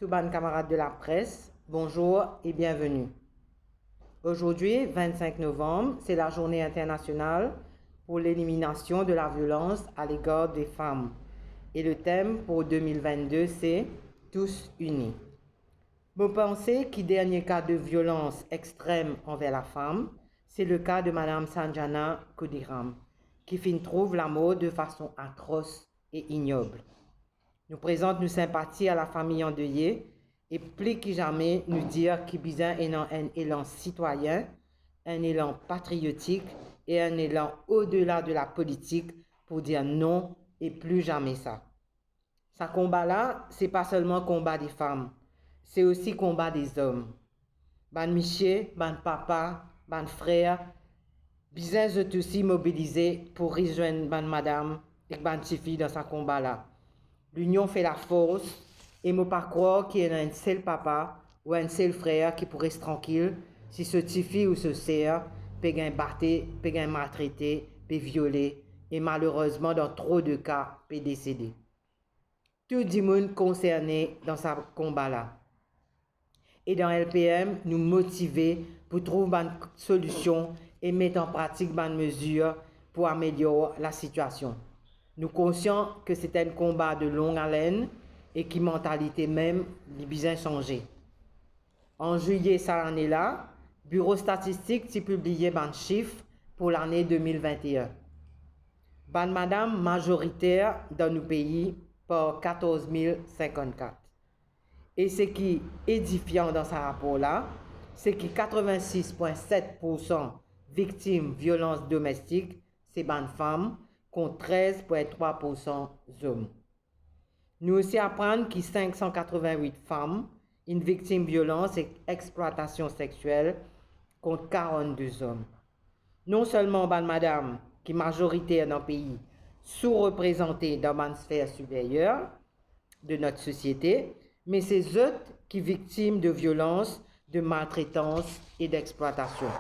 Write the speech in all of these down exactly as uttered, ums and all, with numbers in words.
Bann kamarad de la presse, bonjour et bienvenue. Aujourd'hui, vingt-cinq novembre, c'est la journée internationale pour l'élimination de la violence à l'égard des femmes. Et le thème pour deux mille vingt-deux, c'est Tous unis. Mo panse ki dernie ka de violans extrem anver lafam, se le ka de Madam Sanjana Khudiram, ki finn trouv lamor de fason atros e ignob. Nou prezant nou sinpati a lafami andeye e pli ki zame nou dir ki bizin ena enn elan sitwayin, enn elan patriotik e enn elan odela de lapolitik pou dir non e pli zame sa. Sa konba la, se pa selman konba de fam, se osi konba de zom. Bann misie, bann papa, bann frer, bizin zot osi mobilize pou rezwenn bann madam ek bann tifi dan sa konba la. Linion fer lafors, e mo pa krwar ki ena enn sel papa ou enn sel frer ki pou res trankil si so tifi ou so ser pe gagn bate, pe gagn maltrete, pe viole, e malerezman dan tro de ka pe desede. Tou dimoun konserne dan sa konba la. E dan L P M, nou motive pou trouv bann solision e met an pratik bann mezir pou amelior lasitiasion. Nou konsian ki se enn konba de long alenn e ki mantalite mem li bizin sanze. An zilie sa lane la, Biro Statistik ti pibliye bann sif pou lane de mil vinte-enn. Bann madam mazoriter dan nou pei par katorz mil sinkant-kat. E seki edifian dan sa rapor la, se ki katreven-sis pwin set poursan viktim violans domestik se bann fam, kont trez pwin trwa poursan zom. Nou osi aprann ki sink san katreven-wit fam inn viktim violans ek explwatasion seksiel, kont karant-de zom. Non selman bann madam ki mazoriter dan pei sou-reprezante dan bann sfer siperyer de not sosiete, me se zot ki viktim de violans, de maltretans e dexplwatasion.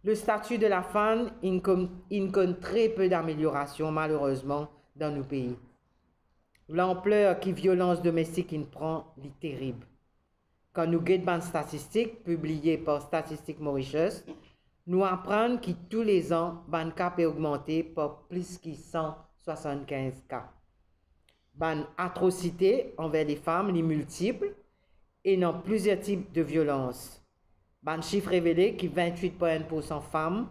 Le stati de lafam inn konn, inn konn tre pe dameliorasion, malerezman, dan nou pei. Lanpler ki violans domestik inn pran, li terib. Kan nou get bann statistik pibliye par Statistik Mauritius, nou aprann ki toulezan bann ka pe ogmante par plis ki san swasann-kinz ka. Bann atrosite anver lefam, li miltip, ena plizier tip de violans. Bann sif revele ki vintwit pwin enn poursan fam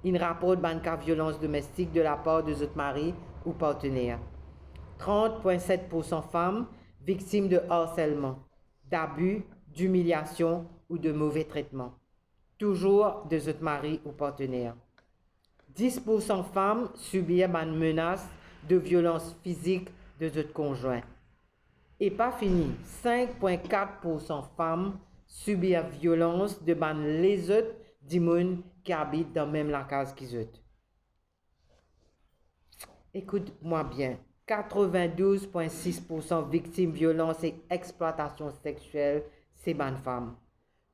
inn raport bann ka violans domestik de lapar de zot mari ou partner. Trant pwin set poursan fam viktim de arselman, dabi, dimiliasion ou de move tretman, touzour de zot mari ou partner. Dis poursan fam sibir bann menas de violans fizik de zot konzwin. E pa fini, sink pwin kat poursan fam sibir violans de bann lezot dimoun ki abit dan mem lakaz ki zot. Ekout mwa bien, katreven-douz pwin sis poursan viktim violans ek explwatasion seksiel se bann fam.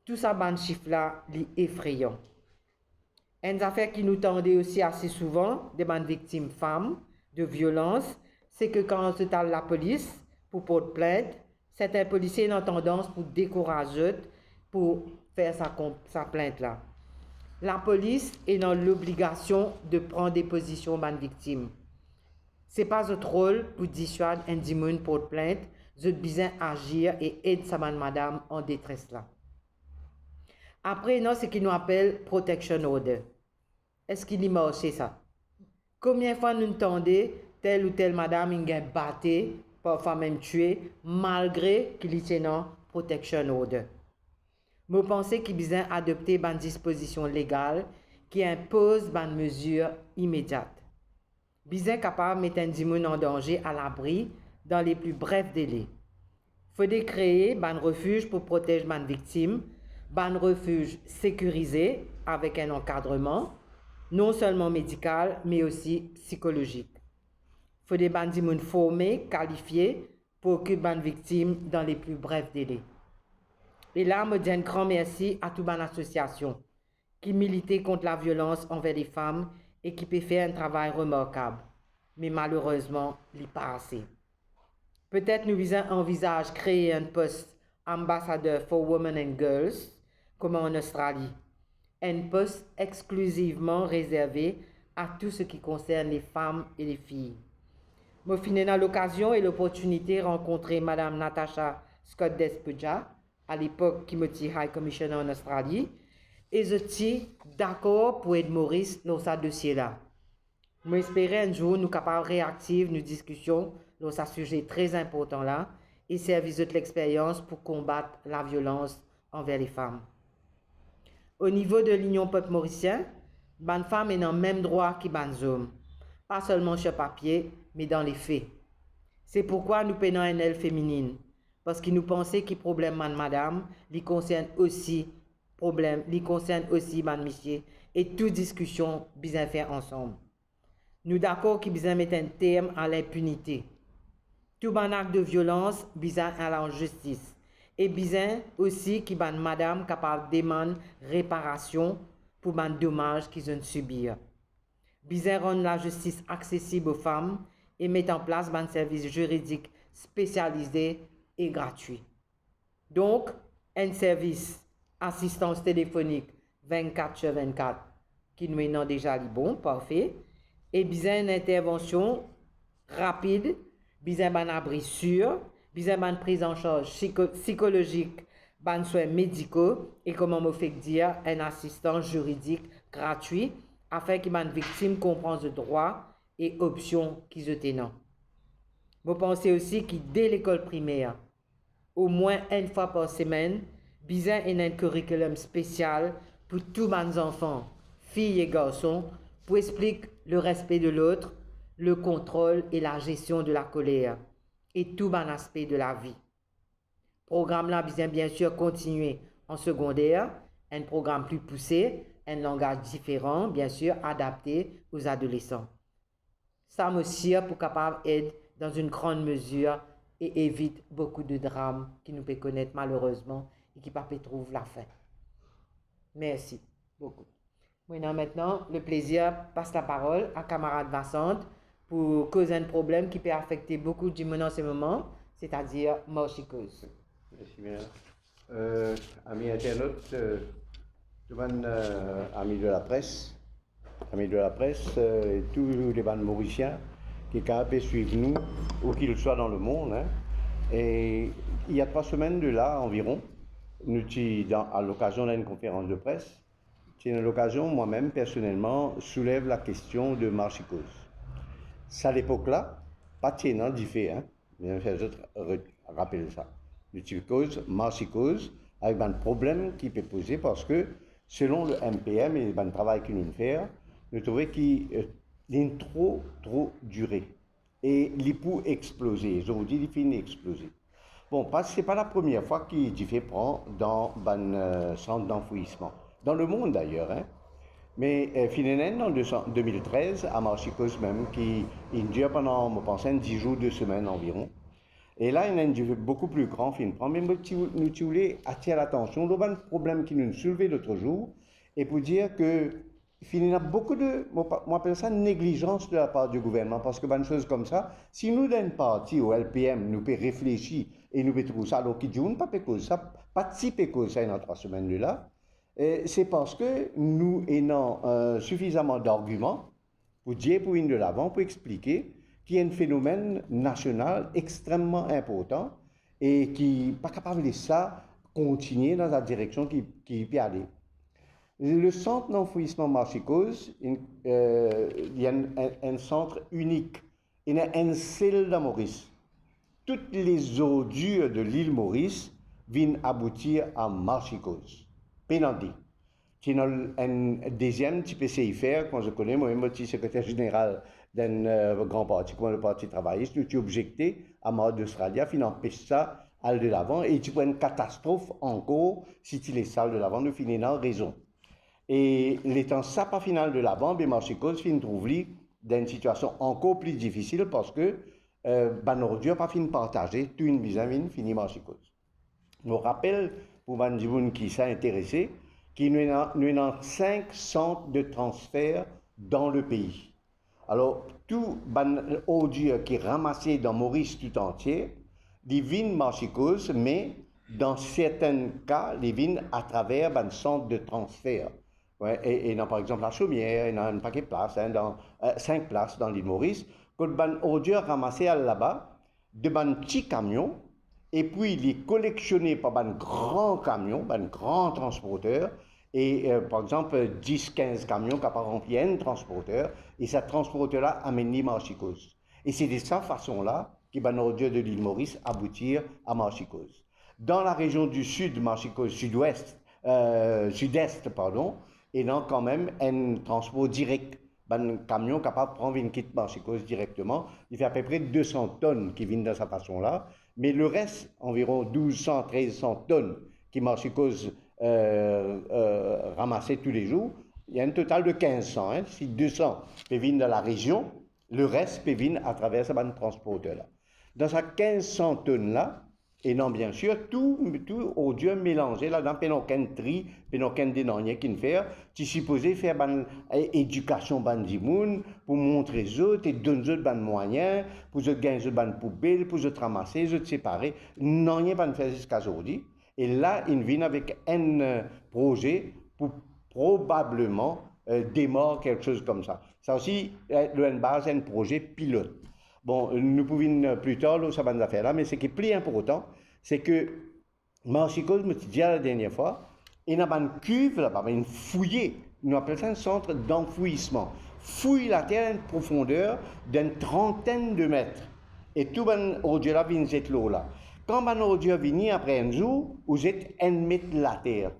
Tou sa bann sif la, li efreyan. Enn zafer ki nou tande osi ase souvan de bann viktim fam de violans, se ki kan zot al lapolis pou port plint, sertin polisie ena tandans pou dekouraz zot pou fer sa kon-, sa plint la. Lapolis ena lobligasion de pran depozision bann viktim. Se pa zot rol pou diswad enn dimoun port plint, zot bizin azir e ed sa bann madam an detres la. Apre, ena seki nou apel protection order. Eski li marse sa? Konbien fwa nou tande tel ou tel madam inn gagn bate, parfwa mem twe, malgre ki li ti ena protection order? Mo panse ki bizin adopte bann dispozision legal ki inpoz bann mezir imediat. Bizin kapav met enn dimoun an danze alabri dan le pli bref dele. Fode kree bann refiz pou protez bann viktim, bann refiz sekirize avek enn ankadreman, non selman medikal, me osi psikolozik. Fode bann dimoun forme, kalifie pou okip bann viktim dan le pli bref dele. E la, mo dir enn gran mersi a tou bann asosiasion ki milite kont laviolans anver lefam e ki pe fer enn travay remarkab, me malerezman, li pa ase. Petet nou bizin anvizaz kree enn post Ambassador for Women and Girls, kouma an Ostrali, enn post exklizivman rezerve a tou seki konsern lefam e lefi. Mo finn ena lokazion e loportinite rankontre Madam Natasha Scott Despoja, alepok ki mo ti High Commissioner an Ostrali, e zot ti dakor pou ed Moris lor sa dosie la. Mo espere enn zour nou kapav reaktiv nou diskision lor sa size tre inportan la e servi zot lexperyans pou konbat laviolans anver lefam. O nivo de Linion Pep Morisien, bann fam ena mem drwa ki bann zom, pa selman sir papie, me dan lefe. Se pourkwa nou pena enn el feminin, parski nou panse ki problem bann madam, li konsern osi problem, li konsern osi bann misie, e tou diskision bizin fer ansam. Nou dakor ki bizin met enn term a linpinite. Tou bann ak de violans bizin al an zistis, e bizin osi ki bann madam kapav demann reparasion pou bann domaz ki zot sibir. Bizin rann lazistis aksesib o fam e met an plas bann servis ziridik spesialize e gratwi. Donk, enn servis asistans telefonik vennkat sir vennkat ki nou ena deza, li bon, parfe, e bizin enn intervansion rapid, bizin bann abri sir, bizin bann priz an sarz siko-, sikolozik, bann swin mediko e, kouma mo fek dir, enn asistans ziridik gratwi, afin ki bann viktim konpran zot drwa e opsion ki zot ena. Mo panse osi ki de lekol primer, omwin enn fwa par semenn, bizin ena enn korikilim spesial pou tou bann zanfan, fi e garson, pou explik le respe de lot, le kontrol e lazestion de lakoler, e tou bann aspe de lavi. Program la bizin, biensir, kontigne an segonder, enn program pli pouse, enn langaz diferan, biensir, adapte o adolesan. Sa mo sir pou kapav ed dan enn gran mezir e evit boukou de dram ki nou pe konet malerezman e ki pa pe trouv lafin. Mersi boukou. Mo ena aster le plezir pas laparol a kamarad Vasant pou koz enn problem ki pe afekte boukou dimoun an se moman, setadir Marsi Koz. Mersi bien. Euh, ami internat, euh, tou bann, euh, ami de lapres, ami de lapres, euh, e tou le bann Morisien ki kapav pe swiv nou, ou ki swa dan lemond, hein. E il y a trois semaines de là environ, nou ti dan, a lokazion d'enn konferans de pres, ti ena lokazion, mwa mem, personelman, soulev lakestion de Marsi Koz. Sa lepok la, pa ti ena dife, hein. Bizin fer zot re-, rapel sa. Nou ti koz, Marsi Koz, avek bann problem ki pe poze, parski, selon le M P M e bann travay ki nou fer, nou trouve ki, euh, li tro, tro dire. E li pou exploze, zordi li finn exploze. Bon, pa, se pa lapremier fwa ki dife pran dan bann, euh, sant d'anfouisman. Dan lemond dayer, hein. Me, euh, finn ena enn an de san, de mil trez, a Marsi Koz mem, ki inn dir pandan, mo panse, enn dis zour, de semenn anviron. E la, ena enn dife boukou pli gran finn pran. Me mo ti, nou ti oule atir latansion lor bann problem ki nou soulve lot zour, e pou dir ki finn ena boukou de, mo pa, mo apel sa neglizans de lapar di gouvernman, parski bann soz koumsa, si nou dan enn parti o L P M, nou pe reflesi e nou pe trouv sa, alor ki dimoun pa pe koz sa, pa ti pe koz sa ena trwa semenn de la, e se parski nou ena, euh, sifizaman d'argiman pou dir, pou vinn de lavan, pou explike ki enn fenomenn nasional extrememan inportan e ki pa kapav les sa kontigne dan sa direksion ki, ki pe ale. Le sant d'anfouisman Marsi Koz, inn, euh, li enn, enn, enn sant inik, ena enn sel dan Moris. Tout lezordir de lil Moris vinn aboutir a Marsi Koz. Pena de. Ti ena enn deziem ti pe sey fer, kouma zot kone, mwa mem mo ti sekreter zeneral d'enn, euh, gran parti, kouma le Parti Travayis, nou ti obzekte a Mar d'Ostralia, finn anpes sa al de lavan, e ti pou enn katastrof ankor si ti les sa al de lavan, nou finn ena rezon. E letan sa pa finn al de lavan, be Marsi Koz finn trouv li dan enn sitiasion ankor pli difisil, parski, euh, bann ordir pa finn partaze, tou inn bizin vinn fini Marsi Koz. Mo rapel, pou bann dimoun ki sa interese, ki nou ena, nou ena sink sant de transfer dan le pei. Alor, tou bann ordir ki ramase dan Moris toutantie, Li vinn Marsi Koz, me dan sertin ka, li vinn atraver bann sant de transfer. Wi, e, ena par exanp La Chaumière, ena enn pake plas, hein, dan, eh, sink plas dan Lil Moris, kot bann ordir ramase al laba, de bann ti kamion, epi li kolektione par bann gran kamion, bann gran transporter, e, eh, par exanp, dis, kinz kamion kapav ranpli enn transporter, e sa transporter la amenn li Marsi Koz. E se de sa fason la ki bann ordir de Lil Moris aboutir a Marsi Koz. Dan la rezion di sid, Marsi Koz, sidwes, eh, sidest, pardon, ena kanmem enn transpor direk. Bann kamion kapav pran, vinn kit Marsi Koz direkteman. Li fer apepre de san tonn ki vinn dan sa fason la, me leres, anviron douz san, trez san tonn ki Marsi Koz, eh, eh, ramase toulezour, ena enn total de kinz san, hein. Si de san pe vinn dan la rezion, leres pe vinn atraver sa bann transporter la. Dan sa kinz san tonn la, ena biensir tou, tou ordir melanze ladan, pena okenn tri, pena okenn de nanye ki'nn fer. Ti sipoze fer bann, eh, edikasion bann dimoun, pou montre zot e donn zot bann mwayin, pou zot gagn zot bann poubel, pou zot ramase, zot separe. Nanye pa'nn fer ziska zordi. E la, inn vinn avek enn, eh, proze pou probableman, eh, demar kiksoz koumsa. Sa osi, eh, lor enn baz enn proze pilot. Bon, nou pou vinn, eh, pli tar lor sa bann zafer la, me seki pli inportan, se ki Marsi Koz, mo ti dir la dernie fwa, ena bann kiv laba, bann fouye, nou apel sa enn sant d'anfouisman. Fouy later enn profonder d'enn trantenn de met. E tou bann ordir la vinn zet lor la. Kan bann ordir vini apre enn zour, ou zet enn met later.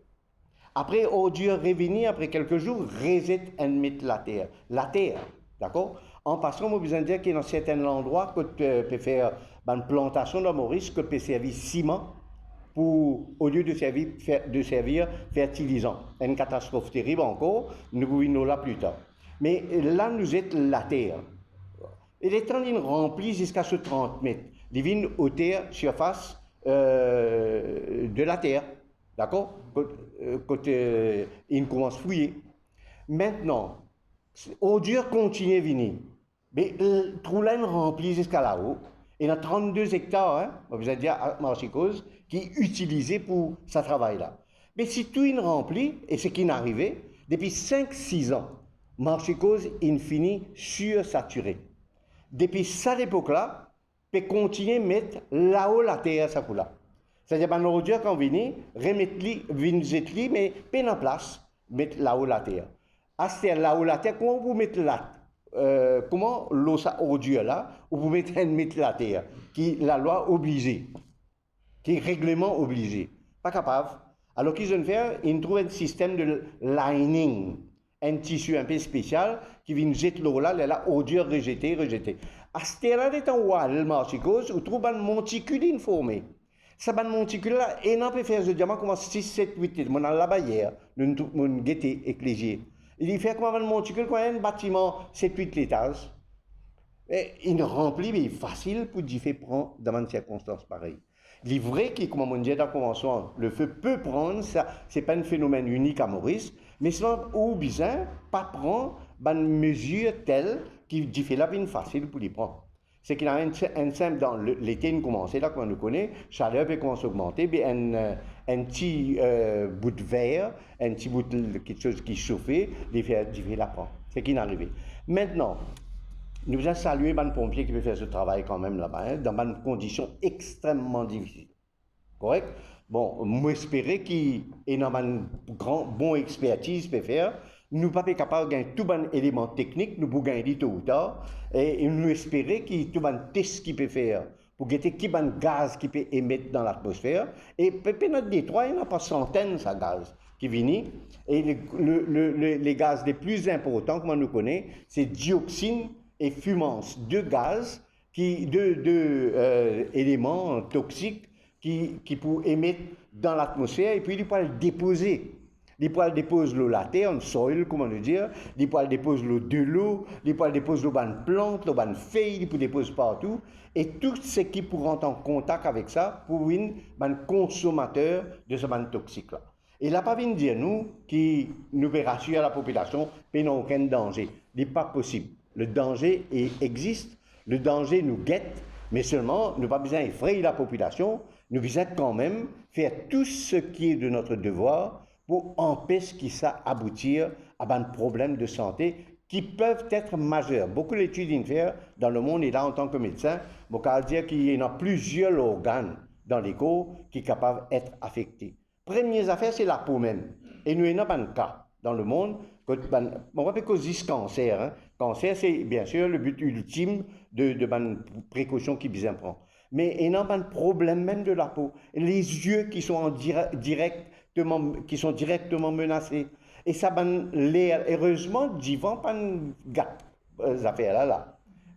Apre ordir revini apre kelke zour, rezet enn met later. Later, dakor? An pasan, mo bizin dir ki dan sertin landrwa kot, eh, pe fer bann plantasion dan Moris, kot pe servi siman pou, olie de servi fer, de servi fertilizan. Enn katastrof terib ankor, nou pou vinn lor la pli tar. Me la nou zet later. E letan linn ranpli ziska so trant met, li vinn oter, sirfas, eh, de later. Dakor? Kot, eh, kot, eh, inn koumans fouye. Aster, ordir kontigne vini. Me, eh, trou la inn ranpli ziska lao. Ena trannde ektar, hein, mo bizin dir, a Marsi Koz, ki itilize pou sa travay la. Me si tou inn ranpli, e seki inn arive, depi sink, sis an, Marsi Koz inn fini sirsatire. Depi sa lepok la, pe kontigne met lao later sa kou la. Setadir bann ordir kan vini, remet li, vinn zet li, me pena plas, met lao later. Aster lao later, kouma ou pou met la, eh, kouma lor sa ordir la, ou pou met enn met later, ki lalwa oblize, ki regleman oblize? Pa kapav. Alor ki zot inn fer? Inn trouv enn sistem de lining, enn tisi inpe spesial ki vinn zet lor la, lerla ordir rezete, rezete. Aster la, letan ou al Marsi Koz, ou trouv bann montikil inn forme. Sa bann montikil la, ena pe fer zot dir mwa kouma sis, set, wit, mo al laba yer, nou, nou, mo'nn gete ek lezie. Li fer kouma bann montikil, kouma enn batiman set, wit letaz. E inn ranpli, me fasil pou dife pran dan bann sirkonstans parey. Li vre ki, kouma mo'nn dir dan komansman, lefe pe pran, sa, se pa enn fenomenn inik a Moris, me selman ou bizin pa pran bann mezir tel ki dife la vinn fasil pou li pran. Seki ena enn, enn sinp, dan le, lete inn koumanse la, kouma nou kone, saler pe koumans ogmante, be enn, eh, enn ti, eh, bout ver, enn ti bout l-, kiksoz ki sofe, li fer dife la pran. Seki inn arive. Aster, nou bizin salie bann ponpie ki pe fer zot travay kanmem laba, hein, dan bann kondision extreman difisil. Korek? Bon, mo espere ki ena bann gran, bon expertiz pe fer. Nou pa pe kapav gagn tou bann eleman teknik, nou pou gagn li to ou tar. E, e nou espere ki tou bann tes ki pe fer pou gete ki bann gaz ki pe emet dan latmosfer, e pe, pena detrwa, ena par santenn sa gaz ki vini, e le, le, le, le, le gaz le pli inportan, kouma nou kone, se dioxine e fumance, de gaz ki, de, de, eh, eleman toksik ki, ki pou emet dan latmosfer, epi li pou al depoze. Li pou al depoz lor later, an soil, kouma nou dir, li pou al depoz lor delo, li pou al depoz lor bann plant, lor bann fey, li pou depoz partou, e tou seki pou rant an kontak avek sa pou vinn bann konsomater de sa bann toksik la. E la pa vinn dir nou ki nou pe rasir lapopilasion, pena okenn danze. Li pa posib. Le danze e, existe, le danze nou get, Me selman, nou pa bizin efrey lapopilasion, nou bizin kanmem fer tou seki e de notre devwar pou anpes ki sa aboutir a bann problem de sante ki pev et mazer. Boukou letid inn fer dan lemond, e la, antan ki medsin, mo kapav dir ki ena plizier lorgann dan lekor ki kapav et afekte. Premie zafer, se lapo mem. E nou ena bann ka dan lemond, kot bann, mo pa pe koz zis kanser, hein. Kanser, se, biensir, le but ultime de, de bann prekosion ki bizin pran. Me ena bann problem mem de lapo. Les yeux qui sont en dire-, directement, qui sont directement menacés. E sa bann ler, erezman, divan pa'nn gat, eh, zafer la, la.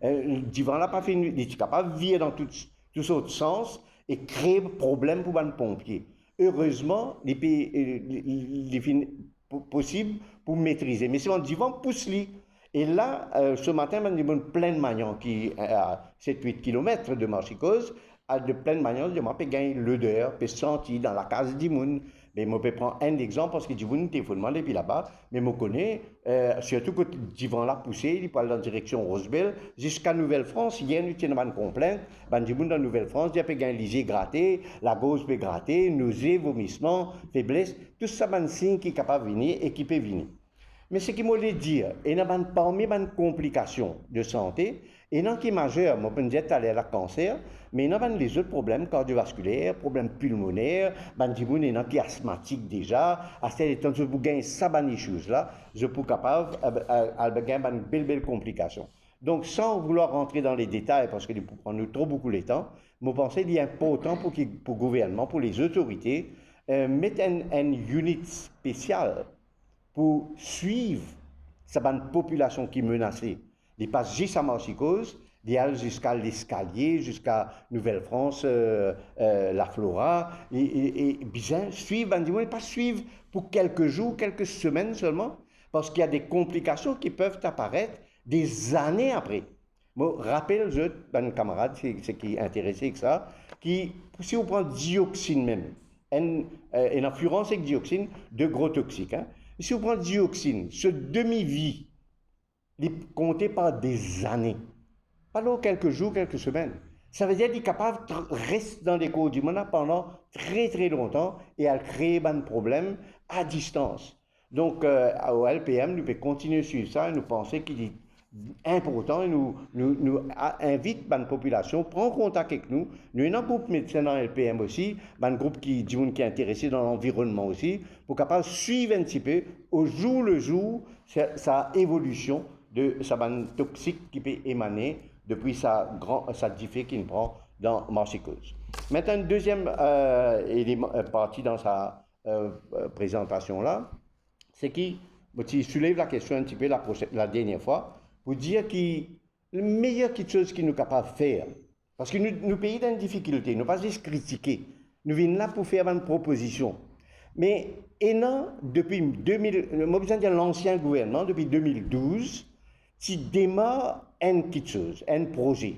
Eh, divan la pa finn, li ti kapav vir dan tou, tou sort sans e kree problem pou bann ponpie. Erezman, li pe, eh, li, li, li finn po-, posib pou metrize. Me selman divan pous li. E la, eh, se matin, bann dimoun Plaine Magnan ki, eh, a set wit kilomet de Marchicoz, a de Plaine Magnan, de mwa pe gagn loder, pe santi dan lakaz dimoun. Me mo pe pran enn lexanp, parski dimoun telefonn mwa depi laba, me mo kone, eh, sirtou kot divan la pouse, li pou al dan direksion Rosebel, ziska Nouvel Frans. Yer nou ti ena bann konplint, bann dimoun dan Nouvel Frans dir pe gagn lizie grate, lagorz pe grate, noze, vomisman, febles, tou sa bann sign ki kapav vini e ki pe vini. Me seki mo le dir, ena bann, parmi bann konplikasion de sante, ena ki mazer, mo finn dir taler la kanser, me ena bann lezot problem kardiovaskiler, problem pilmoner, bann dimoun ena ki asmatik deza, aster letan zot pou gagn sa bann issues la, zot pou kapav, eh, eh, al gagn bann bel, bel konplikasion. Donk, san voulwar rantre dan le detay, parski li pou pran nou tro boukou letan, mo panse li inportan pou ki, pou gouvernman, pou lezotorite, eh, met enn, enn init spesial pou swiv sa bann popilasion ki menase. Li pa zis a Marchicoz, li al ziska Leskalie, ziska Nouvel Frans, eh, eh, La Flora, e, e, e bizin swiv bann dimoun, pa swiv pou kelke zour, kelke semenn selman, parski ena de konplikasion ki pev aparet dezane apre. Mo rapel zot, bann kamarad, se, seki interese ek sa, ki si ou pran dioxin mem, enn, eh, ena furans ek dioxin, de gro toxik, hein. Si ou pran dioxin, so demi-vi, li konte par dezane. Pa lor kelke zour, kelke semenn. Savedir li kapav tr-, res dan lekor dimoun la pandan tre, tre lontan e al kree bann problem a distans. Donk, eh, o L P M, nou pe kontinie swiv sa e nou panse ki li inportan e nou, nou, nou a-, invit bann popilasion pran kontak ek nou. Nou ena group medsin dan L P M osi, bann group ki, dimoun ki interese dan lanvironnman osi, pou kapav swiv enn tipe, o zour le zour, sa, sa evolision de sa bann toxik ki pe emane depi sa gran, sa dife ki'nn pran dan Marchicoz. Aster, enn deziem, eh, eleman, eh, parti dan sa, eh, eh, prezantasion la, seki mo ti soulev lakestion enn tipe la prosen-, la dernie fwa, pou dir ki le meyer kiksoz ki nou kapav fer, parski nou, nou pei dan enn difikilte, nou pa zis kritike, nou vinn la pou fer bann propozision. Me ena depi de mil, mo bizin dir lansien gouvernman, depi de mil douz, ti demar enn kiksoz, enn proze,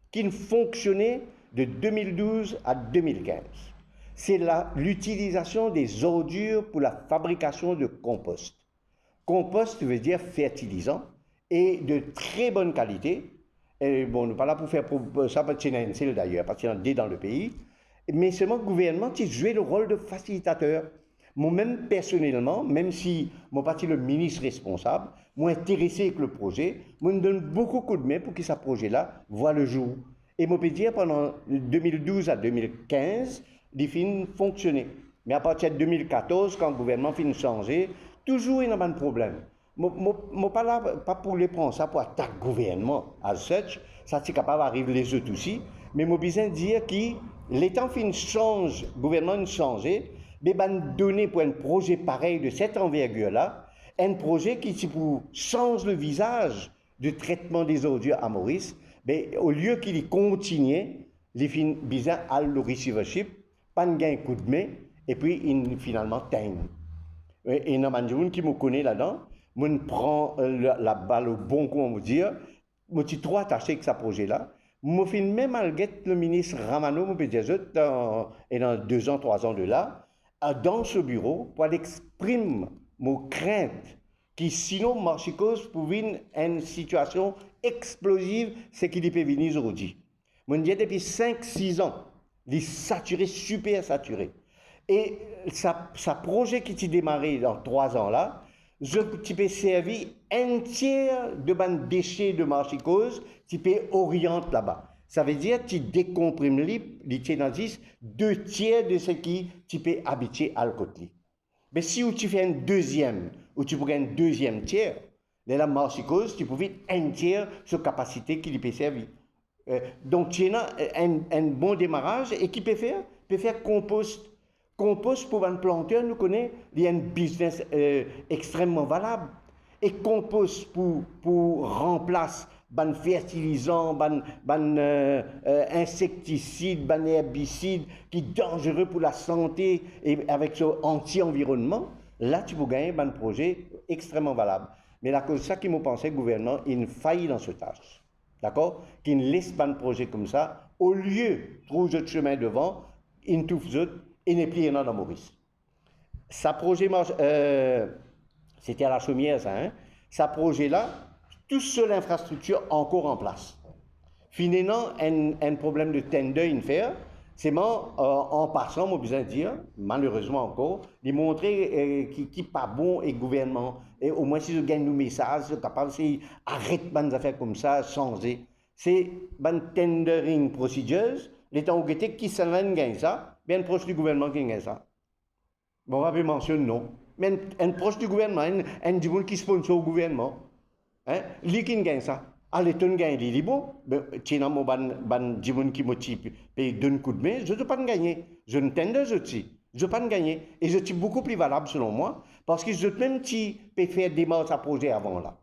ki'nn fonksione de de mil douz a de mil kinz. Se la, l'utilisasion des ordures pour la fabrication de compost. Compost vedir fertilizan e de tre bonn kalite. E bon, nou pa la pou fer pro-, sa pa ti ena enn sel dayer, pa ti ena de dan lepei. Me selman gouvernman ti zwe le rol de fasilitater. Mo mem personelman, mem si mo pa ti le minis responsab, mo interese ek le proze, mo'nn donn boukou koudme pou ki sa proze la vwar le zour. E mo pe dir pandan de mil douz a de mil kinz, li finn fonksione. Me apartir de mil katorz, kan gouvernman finn sanze, touzour ena bann problem. Mo, mo, mo pa la, pa pou le pran sa pou atak gouvernman as such, sa ti kapav ariv lezot osi, me mo bizin dir ki letan finn sanz, gouvernman finn sanze, be bann done pou enn proze parey de set anvergir la, enn proze ki ti pou sanz le vizaz de tretman dezordir a Moris, be olie ki li kontinie, li finn bizin al lor receivership, pa'nn gagn koudme, epi inn finalman tegn. E, ena bann dimoun ki mo kone ladan, mo'nn pran, eh, la, labal o bon, kouma mo dir, mo ti tro atase ek sa proze la. Mo finn mem al get le minis Ramanot, mo pe dir zot, dan, ena dezan, trwazan de la, a, dan so biro pou al exprim mo krint ki sinon Marchicoz pou vinn enn sitiasion exploziv, seki li pe vini zordi. Mo'nn dir depi sink, sis an, li satire, siper satire. E sa, sa proze ki ti demare dan trwa an la, zot ti pe servi enn tier de bann dese de Marsi Koz ti pe orient laba. Savedir ti dekonprim li, li ti ena zis de tier de seki ti pe abitie al kot li. Me si ou ti fer enn deziem, ou ti pou gagn deziem tier, lerla Marsi Koz ti pou vinn enn tier so kapasite ki li pe servi. Eh, donk, ti ena enn, enn bon demaraz e ki pe fer, pe fer konpost. Konpost pou bann planter, nou kone, li enn biznes, eh, extrememan valab. E konpost pou, pou ranplas bann fertilizan, bann, bann, eh, eh, insektisid, bann erbisid ki danzere pou lasante e avek so anti-anvironnman, la ti pou gagn bann proze extrememan valab. Me lakoz sa ki mo panse gouvernman inn fayi dan so tas. Dakor? Ki'nn les bann proze koumsa, olie trouv zot sime devan, inn touf zot e nepli ena dan Moris. Sa proze Mars-, eh, se ti a La Chaumière sa, hein? Sa proze la, tou so linfrastriktir ankor an plas. Finn ena enn, enn problem de tender inn fer, selman, eh, an pasan, mo bizin dir, malerezman ankor, li montre, eh, ki, ki pa bon e gouvernman, e omwin si zot gagn nou mesaz, zot kapav se aret bann zafer koumsa, sanze. Se bann tendering procedures, letan ou gete kisannla inn gagn sa, be enn pros di gouvernman ki inn gagn sa. Mo pa pe mansionn non. Me enn, enn pros di gouvernman, enn, enn dimoun ki sponsor gouvernman. Hein? Li ki'nn gagn sa. Ale to'nn gagn li, li bon. Be, ti ena mo bann, bann dimoun ki mo ti pe, pe donn koudme, zot, zot pa'nn gagne. Zot inn tender zot ti. Zot pa'nn gagne. E zot ti boukou pli valab selon mwa, parski zot mem ti pe fer demars sa proze avan la.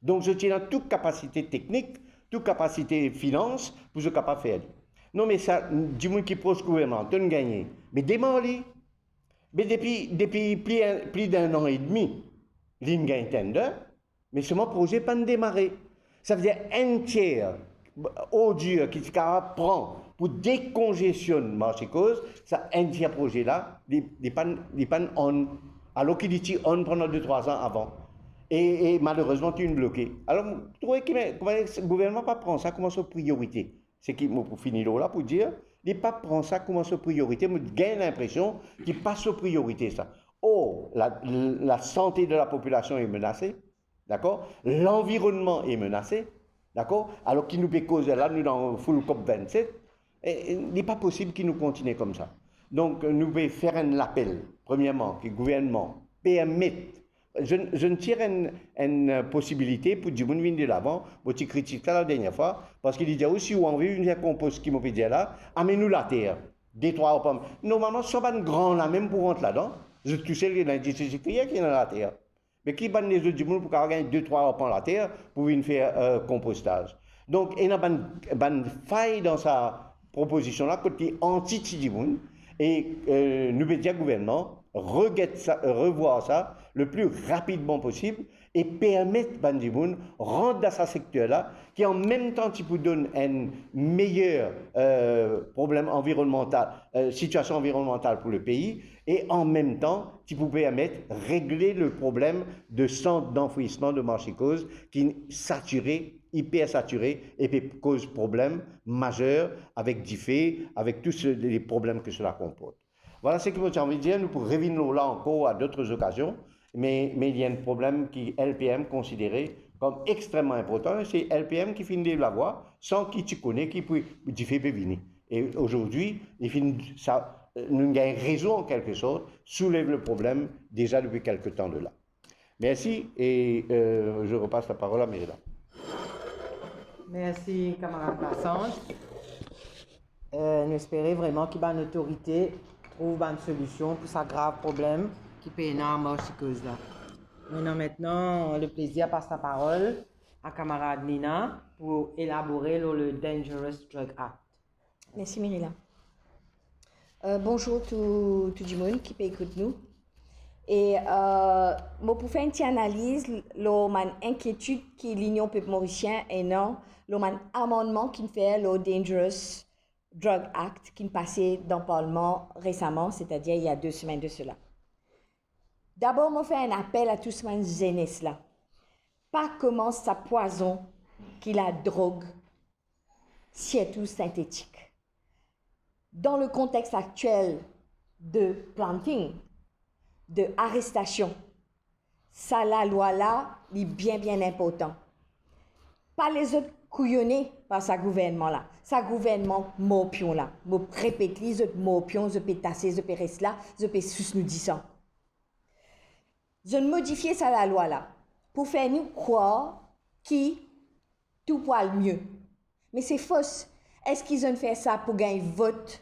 Donk, zot ti ena tou kapasite teknik, tou kapasite finans pou zot kapav fer li. Non, me sa, dimoun ki pros gouvernman, to'nn gagne. Me demar li. Me depi, depi pli, pli d-enn an edmi, li'nn gagn tender, me selman proze pa'nn demare. Savedir enn tier ordir ki ti kapav pran pou dekonzestionn Marsi Koz, sa enn tier proze la, li, li pa'nn, li pa'nn on, alor ki li ti on pandan de, trwa an avan. E, e malerezman, ti inn bloke. Alor, mo trouve ki, me, kouma gouvernman pa pran sa kouma so priorite. Seki mo pou fini lor la pou dir, li pa pran sa kouma so priorite, mo gagn linpresion ki pa so priorite sa. Or, la, lasante de lapopilasion est menacée, dakor? Lanvironnman est menacé, dakor? Alor ki nou pe koz la, nou dan foul COP vennset, e, e, li pa posib ki nou kontigne koumsa. Donk, nou pe fer enn lapel, premierman, ki gouvernman permet, zot, zot tir enn, enn posibilite pou dimoun vinn delavan, mo ti kritik sa ladernie fwa, parski li dir ou, si ou anvi vinn fer konpos ki mo pe dir la, amenn ou later, de, trwa arpan. Normalman, sa bann gran la mem pou rant ladan, zot tousel, ena distrik ki ena later. Me ki bann lezot dimoun pou kapav gagn de, trwa arpan later pou vinn fer, eh, konpostaz? Donk, ena bann, bann fay dan sa propozision la, kot li anti ti dimoun, e, eh, nou pe dir gouvernman, reget sa, revwar sa le pli rapidman posib e permet bann dimoun rant dan sa sekter la, ki an mem tan ti pou donn enn meyer, eh, problem anvironnmantal, eh, sitiasion anvironnmantal pou le pei, e an mem tan, ti pou permet regle le problem de sant d'anfouisman de Marsi Koz ki satire, iper satire, e pe koz problem mazer avek dife, avek tou se, le problem ke sela konport. Vwala seki mo ti anvi dir, nou pou revinn lor la ankor a dot okazion, me, me li enn problem ki L P M konsidere kom extrememan inportan, e se L P M ki finn lev lavwa, san ki ti kone ki pou dife pe vini. E azordi, li finn sa, nou gagn rezon, an kelke sort, soulev le problem deza depi kelke tan de la. Mersi, e, eh, je repas laparol a Mirela. Mersi, kamarad Bassenge. Eh, nou espere vreman ki bann otorite trouv bann solision pou sa grav problem ki pena Marsi Koz la. Mo ena aster le plezir pas laparol a kamarad Nina pou elabore lor le Dangerous Drug Act. Mersi, Mirela. Eh, bonzour tou, tou dimoun ki pe ekout nou. E, eh, mo pou fer enn ti analiz lor bann inkietid ki Linion Pep Morisien ena lor bann amannman ki'nn fer lor Dangerous Drug Act ki'nn pase dan Parlman resaman, setadir il y a deux semaines de cela. Dabor, mo fer enn apel a tou sa bann zenes la. Pa koumans sa pwazon ki ladrog sirtou sintetik. Dan le kontex aktiel de planting, de arestasion, sa lalwa la, li bien, bien inportan. Pa les zot kouyone par sa gouvernman la, sa gouvernman morpion la. Mo repet li, zot morpion, zot pe tase, zot pe res la, zot pe sous nou disan. Zot modifie sa lalwa la pou fer nou krwar ki tou pou al mie. Me se fos. Eski zot fer sa pou gagn vot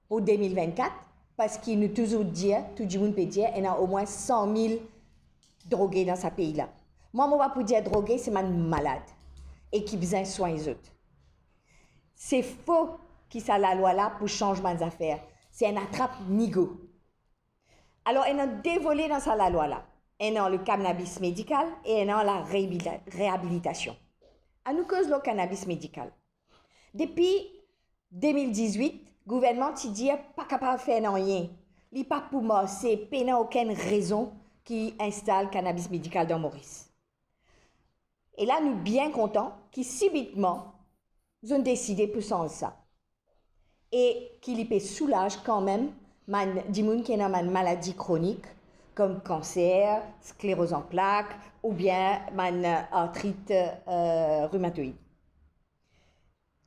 pou de mil vennkat? Parski nou touzour dir, tou dimoun pe dir, ena omwin san mil droge dan sa pei la. Mwa, mo pa pou dir droge, se bann malad e ki bizin swagn zot. Se fo ki sa lalwa la pou sanz bann zafer. Se enn atrap nigo. Alor, ena de vole dan sa lalwa la. Ena le kannabis medikal e ena la reabilita-, reabilitasion. Anou koz lor kannabis medikal. Depi de mil dizwit, gouvernman ti dir pa kapav fer nanye. Li pa pou marse, pena okenn rezon ki instal kannabis medikal dan Moris. E la, nou bien kontan ki sibitman, zot inn deside pou sanz sa. E ki li pe soulaz kanmem bann dimoun ki ena bann maladi kronik, kom kanser, skleroz an plak, oubien bann artrit, eh, rimatoid.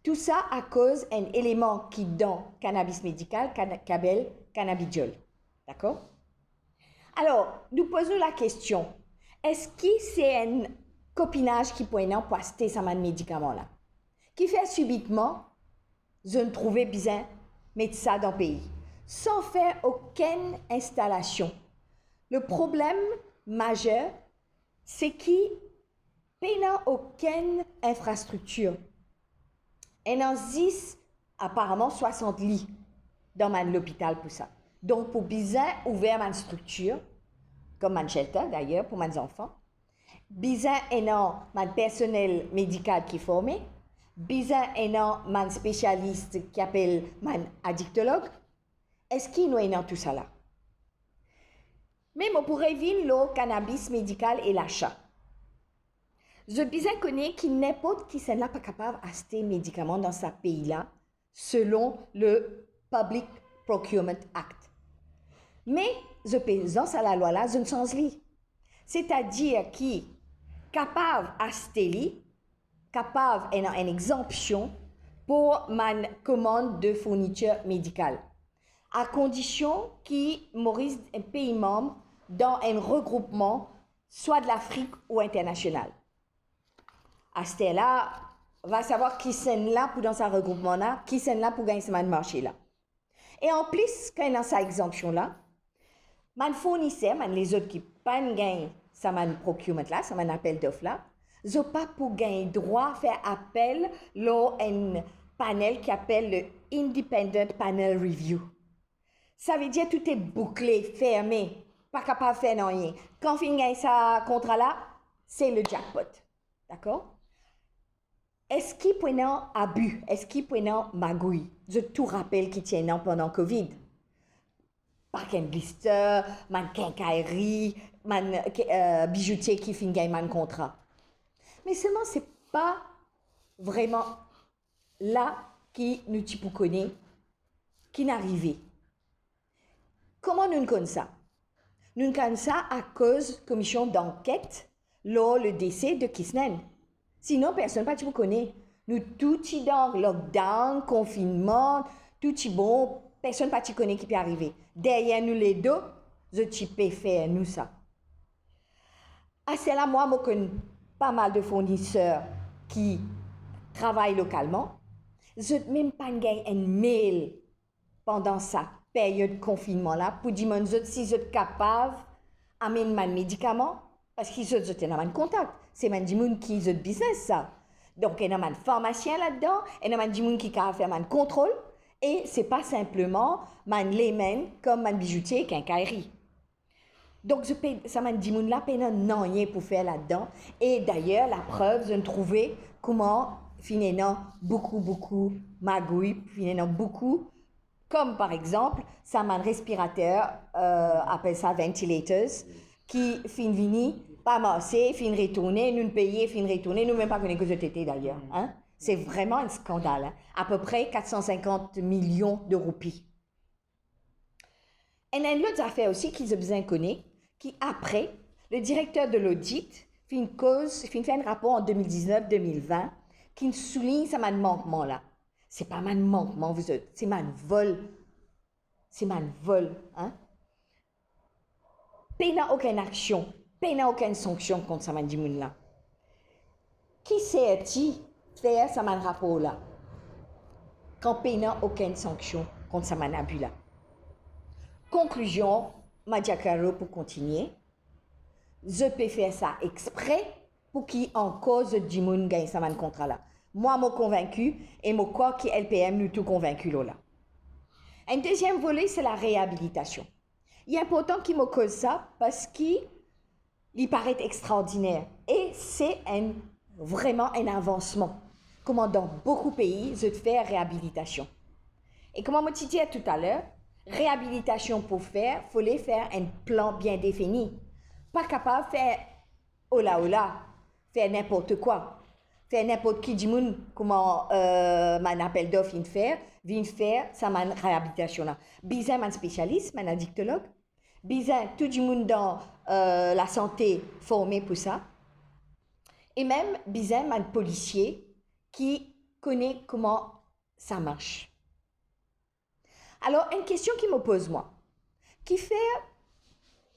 Tou sa akoz enn eleman ki dan kannabis medikal, kan-, ki apel cannabidiol. Dakor? Alor, nou poz nou lakestion, eski se enn kopinaz ki pou ena pou aste sa bann medikaman la? Kifer sibitman, zot inn trouve bizin met sa dan pei, san fer okenn instalasion. Le problem mazer, se ki pena okenn infrastriktir. Ena zis, aparaman, swasant li dan bann lopital pou sa. Donk, pou bizin ouver bann striktir, kom bann shelter, dayer, pou bann zanfan, bizin ena bann personel medikal ki forme, bizin ena bann spesialis ki apel bann adiktolog. Eski nou ena tou sa la? Me mo pou revinn lor kannabis medikal e lasa. Zot bizin kone ki ninport kisannla pa kapav aste medikaman dan sa pei la, selon le Public Procurement Act. Me zot pe, dan sa lalwa la, zot inn sanz li. Setadir ki kapav aste li, kapav ena enn egzanpsion pou bann komann de fournitir medikal, a kondision ki Moris enn pei manm dan enn regroupman, swa de Lafrik ou internasional. Asterla, va savwar kisannla pou dan sa regroupman la, kisannla pou gagn sa bann marse la. E anplis, kan ena sa egzanpsion la, bann fourniser, bann lezot ki pa'nn gagn sa bann procurement la, sa bann apel dof la, zot pa pou gagn drwa fer apel lor enn panel ki apel le Independent Panel Review. Savedir tou ete boukle, ferme, pa kapav fer nanye. Kan finn gagn sa kontra la, se le jackpot. Dakor? Eski pou ena abi? Eski pou ena magouy? Zot tou rapel ki ti ena pandan Covid. Bann blister, bann kenkayri, bann, eh, bizoutie ki finn gagn bann kontra. Me selman se pa vreman la ki nou ti pou kone ki'nn arive. Kouma nou'nn konn sa? Nou'nn konn sa akoz komision danket lor le dese de Kisnenn. Sinon, personn pa ti pou kone. Nou tou ti dan lockdown, konfinnman, tou ti bon, personn pa ti kone ki pe arive. Deryer nou ledo, zot ti pe fer nou sa. Asterla, mwa, mo konn pa mal de fourniser ki travay lokalman. Zot mem pa'nn gagn enn mail pandan sa peryod konfinnman la pou dimann zot si zot kapav amenn bann medikaman, parski zot, zot ena bann kontak, se bann dimoun ki zot biznes sa. Donk, ena bann farmasien ladan, ena bann dimoun ki kapav fer bann kontrol, e se pa sinpleman bann layman kom bann bizoutie, kenkayri. Donk, zot pe, sa bann dimoun la pena nanye pou fer ladan. E dayer, laprev, zot inn trouve kouma finn ena boukou, boukou magouy, finn ena boukou, kom par exanp, sa bann respirater, eh, apel sa ventilators, ki finn vini, pa marse, finn retourne, nou'nn peye, finn retourne, nou mem pa kone kot zot ete dayer, hein? Se vremem enn skandal, hein. Apepre kat san sinkant milion de roupi. Enn, enn lot zafer osi ki zot bizin kone, ki apre, le direkter de lodit finn koz, finn fer enn rapor an de mil diznef, de mil vin, ki soulign sa bann mankman la. Se pa bann mankman, zot, se bann vol. Se bann vol, hein? Pena okenn aksion, pena okenn sanksion kont sa bann dimoun la. Ki serti fer sa bann rapor la, kan pena okenn sanksion kont sa bann abi la? Konklizion, Madjagaro pou kontigne. Zot pe fer sa expre pou ki ankor zot dimoun gagn sa bann kontra la. Mwa, mo konvinki, e mo krwar ki L P M nou tou konvinki lor la. Enn deziem vole, se la reabilitasion. Li inportan ki mo koz sa, parski li paret extraordiner e se enn, vremem enn avansman. Kouma dan boukou pei, zot fer reabilitasion. E kouma mo ti dir toutaler, reabilitasion pou fer, fode fer enn plan bien defini. Pa kapav fer ola ola, fer ninport kwa. Fer ninport ki dimoun, kouma, euh, bann apel dof inn fer, vinn fer sa bann reabilitasion la. Bizin bann spesialis, bann adiktolog, bizin tou dimoun dan, euh, lasante forme pou sa. E mem bizin bann polisie ki kone kouma sa mars. Alor, enn kestion ki mo poz mwa, kifer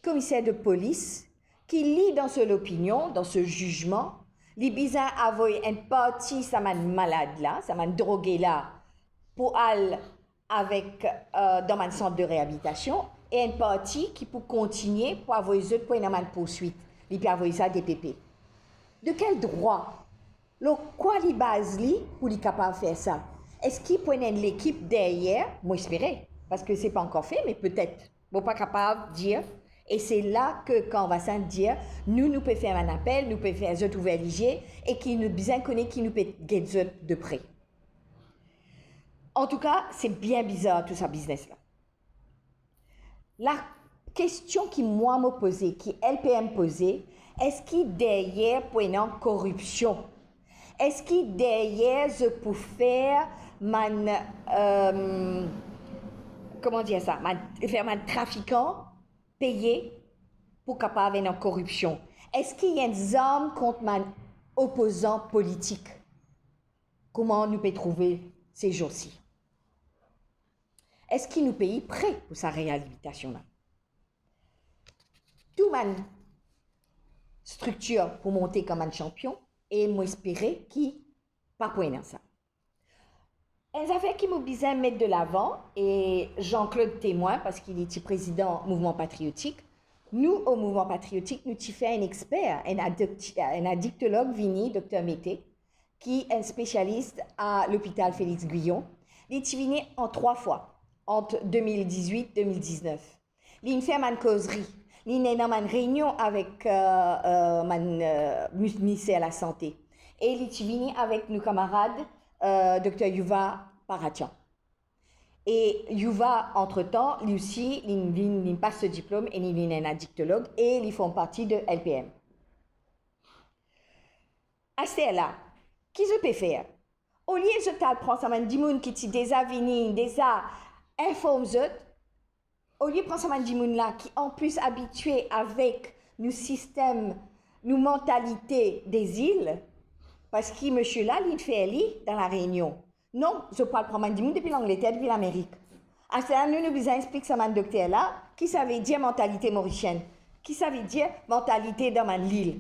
komiser de polis, ki li dan so lopinion, dan so zizman, li bizin avoy enn parti sa bann malad la, sa bann droge la, pou al avek, euh, dan bann sant de reabilitasion, e enn parti ki pou kontigne pou avoy zot pou ena bann pourswit, li pe avoy sa D P P. De kel drwa? Lor kwa li baz li pou li kapav fer sa? Eski pou ena enn lekip deryer? Mo espere, parski se pa ankor fe, me petet. Mo pa kapav dir. E se la ke kan Vassin dir, nou, nou pe fer bann apel, nou pe fer zot ouver lizie, e ki nou bizin kone ki nou pe get zot de pre. Antouka, se bien bizar tou sa biznes la. Lakestion ki mwa mo poze, ki L P M poze, eski deryer pou ena koripsion? Eski deryer zot pou fer bann, euh, kouma dir sa, bann, fer bann trafikan peye pou kapav ena koripsion? Eski ena zarm kont bann opozan politik, kouma nou pe trouve se zour si? Eski nou pei pre pou sa reabilitasion la? Tou bann striktir pou monte kouma bann sanpion, e mo espere ki pa pou ena sa. Enn zafer ki mo bizin met de lavan, e Jean-Claude temwin, parski li ti prezidan Mouvman Patriotik, nou, o Mouvman Patriotik, nou ti fer enn exper, enn adikti-, enn adiktolog vini, Dokter Mete, ki enn spesialis a lopital Félix Guyon. Li ti vini an trwa fwa, ant de mil dizwit, de mil diznef. Li inn fer bann kozri. Li inn ena bann reynion avek, euh, euh, bann, euh, mi-, Minister Lasante. E li ti vini avek nou kamarad, euh, Dokter Youva Paratian. E Youva, antretan, li osi, li, li, li pas so diplom e li, li ena diktolog e li form parti de L P M. Aster la, ki zot pe fer? Olie zot al pran sa bann dimoun ki ti deza vini, deza inform zot, olie pran sa bann dimoun la ki anplis abitie avek nou sistem, nou mantalite dezil, parski misie la, li fer li dan La Reynion. Non, zot pou al pran bann dimoun depi Langleter, depi Lamerik. Aster la, nou, nou bizin explik sa bann dokter la, ki savedir mantalite morisien, ki savedir mantalite dan bann lil.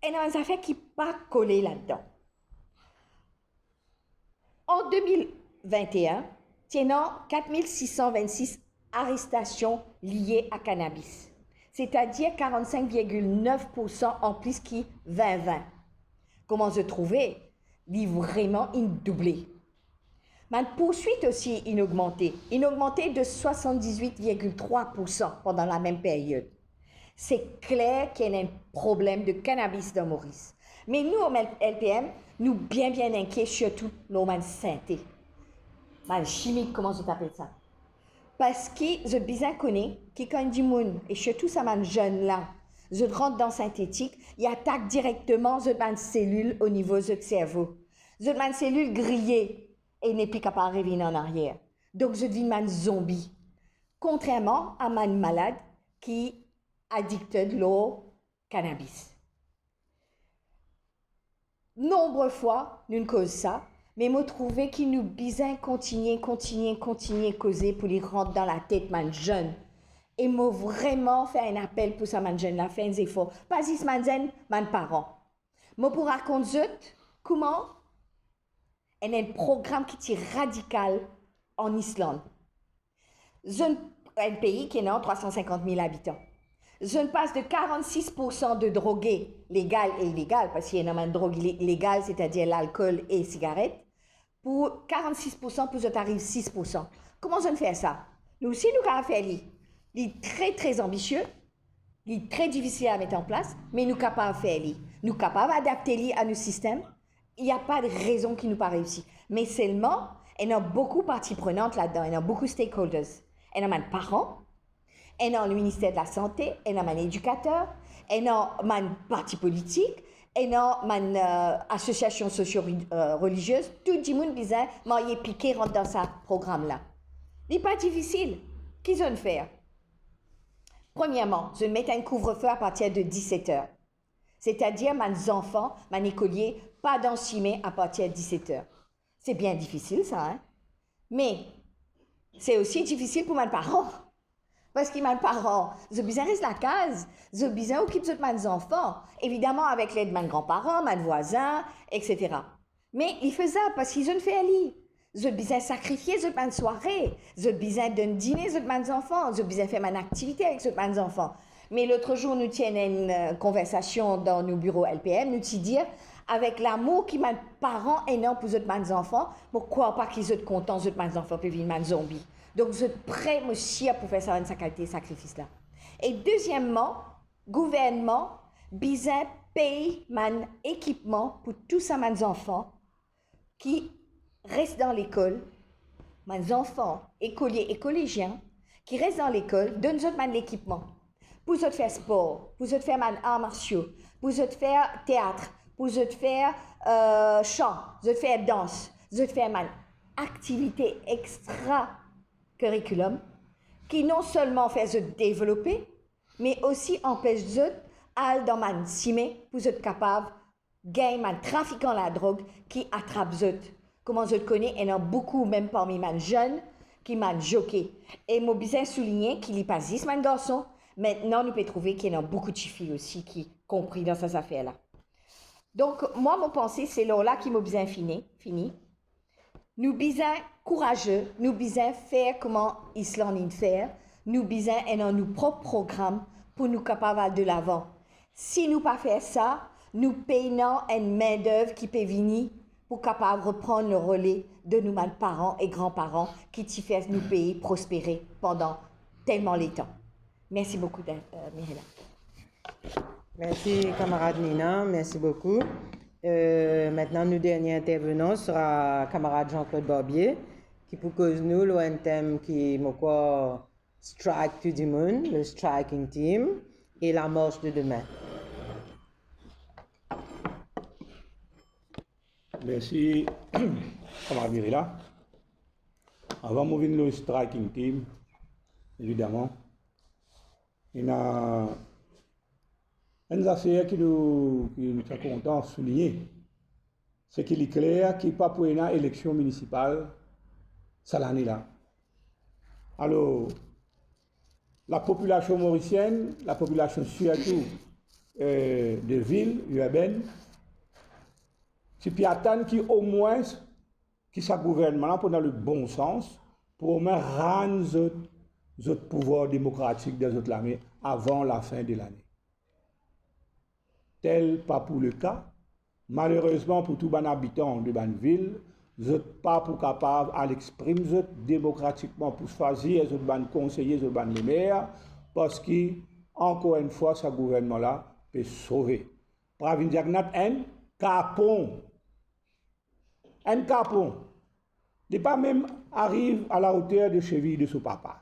Ena bann zafer ki pa kole ladan. An de mil vinte-enn, ti ena kat mil sis san vennsis arestasion lie a kanabis, setadir karannsink virgil nef poursan anplis ki vin vin. Kouma zot trouve, li vremem inn double. Bann pourswit osi inn ogmante, inn ogmante de swasanndizwit virgil trwa poursan pandan lamem period. Se kler ki ena enn problem de kanabis dan Moris. Me nou, L P M, nou bien, bien inkie, sirtou lor bann sinte, bann simik, kouma zot apel sa. Parski zot bizin kone ki kan enn dimoun, e sirtou sa bann zenn la, zot rant dan sintetik, li atak direkteman zot bann selil o nivo zot servo. Zot bann selil griye e nepli kapav revinn an arier. Donk zot vinn bann zonbi, kontrerman a bann malad ki addicted lor cannabis. Nonbre fwa nou'nn koz sa, me mo trouve ki nou bizin kontigne, kontigne, kontigne koze pou li rant dan latet bann zenn. E mo vreman fer enn apel pou sa bann zenn la, fer enn zefor. Pa zis bann zenn, bann paran. Mo pou rakont zot kouma enn, enn program ki ti radikal an Island. Zot enn pei ki ena trwa san sinkant mil abitan. Zot pas de karannsis poursan de droge legal e ilegal, parski ena bann drog le-, legal, setadir lalkol e sigaret, pou karannsis poursan, pou zot ariv sis poursan. Kouma zot fer sa? Nou osi nou kapav fer li. Li tre, tre anbisie, li tre difisil a met an plas, me nou kapav fer li. Nou kapav adapte li a nou sistem. Il y a pas de rezon ki nou pa reisi. Me selman, ena boukou parti prenant ladan, ena boukou stakeholders. Ena bann paran, ena Minister de la Sante, ena bann edikater, ena bann parti politik, ena bann, euh, asosiasion sosio, euh, reliziez, tou dimoun bizin marye pike rant dan sa program la. Li pa difisil. Ki zot fer? Premierman, zot met enn kouvrefe apartir de diset er. Setadir bann zanfan, bann lekolie pa dan sime apartir diset er. Se bien difisil sa, hein? Me se osi difisil pou bann paran. Parski bann paran, zot bizin res lakaz, zot bizin okip zot bann zanfan, evidaman avek led bann granparan, bann vwazin, etsetera. Me li fezab parski zot fer li. Zot bizin sakrifie zot bann sware, zot bizin donn dine zot bann zanfan, zot bizin fer bann aktivite avek zot bann zanfan. Me lot zour nou ti ena enn, euh, konversasion dan nou biro L P M, nou ti dir, avek lamour ki bann paran ena pou zot bann zanfan, mo krwar pa ki zot kontan zot bann zanfan pe vinn bann zonbi. Donk zot pre, mo sir, pou fer sa bann sa kalite sakrifis la. E dezieman, gouvernman bizin pey bann ekipman pou tou sa bann zanfan ki res dan lekol, bann zanfan, lekolie e kolezien, ki res dan lekol, donn zot bann lekipman pou zot fer spor, pou zot fer bann ar marsio, pou zot fer teat, pou zot fer, euh, san, zot fer dans, zot fer bann aktivite extra curriculum ki non selman fer zot devlope, me osi anpes zot al dan bann sime pou zot kapav gagn bann trafikan ladrog ki atrap zot. Kouma zot kone, ena boukou, mem parmi bann zenn, ki bann zoke. E mo bizin souligne ki li pa zis bann garson, aster nou pe trouve ki ena boukou tifi osi ki konpri dan sa zafer la. Donk, mwa, mo panse se lor la ki mo bizin fini, fini. Nou bizin kouraze, nou bizin fer kouma Island inn fer, nou bizin ena nou prop program pou nou kapav al delavan. Si nou pa fer sa, nou pena enn mindev ki pe vini pou kapav reprann le rele de nou bann paran e granparan ki ti fer nou pei prospere pandan telman letan. Mersi boukou, euh, Mirela. Mersi, kamarad Nina, mersi boukou. Euh, aster nou dernie intervenan sera kamarad Jean-Claude Barbier, ki pou koz nou lor enn tem ki, mo krwar, strike tou dimoun, le striking team e la marche de demain. Mersi, kamarad Mirela. Avan mo vinn lor striking team, evidaman, ena enn zafer ki nou, ki nou ti kontan souligne, se ki li kler ki pa pou ena eleksion minisipal sa lane la. Alor, lapopilasion morisienn, lapopilasion sirtou, euh, de vil, irbenn, ti pe atann ki omwins ki sa gouvernman la pou ena le bon sans pou omwin rann zot, zot pouvwar demokratik dan zot lame avan lafin de lane. Tel pa pou le ka. Malerezman pou tou bann abitan de bann vil, zot pa pou kapav al exprim zot demokratikman pou swazir zot bann konseye, zot bann lemer, parski, ankor enn fwa, sa gouvernman la pe sove. Pou vinn dir ki ena enn kapon. Enn kapon. Li pa mem ariv a la oter de seviy de so papa.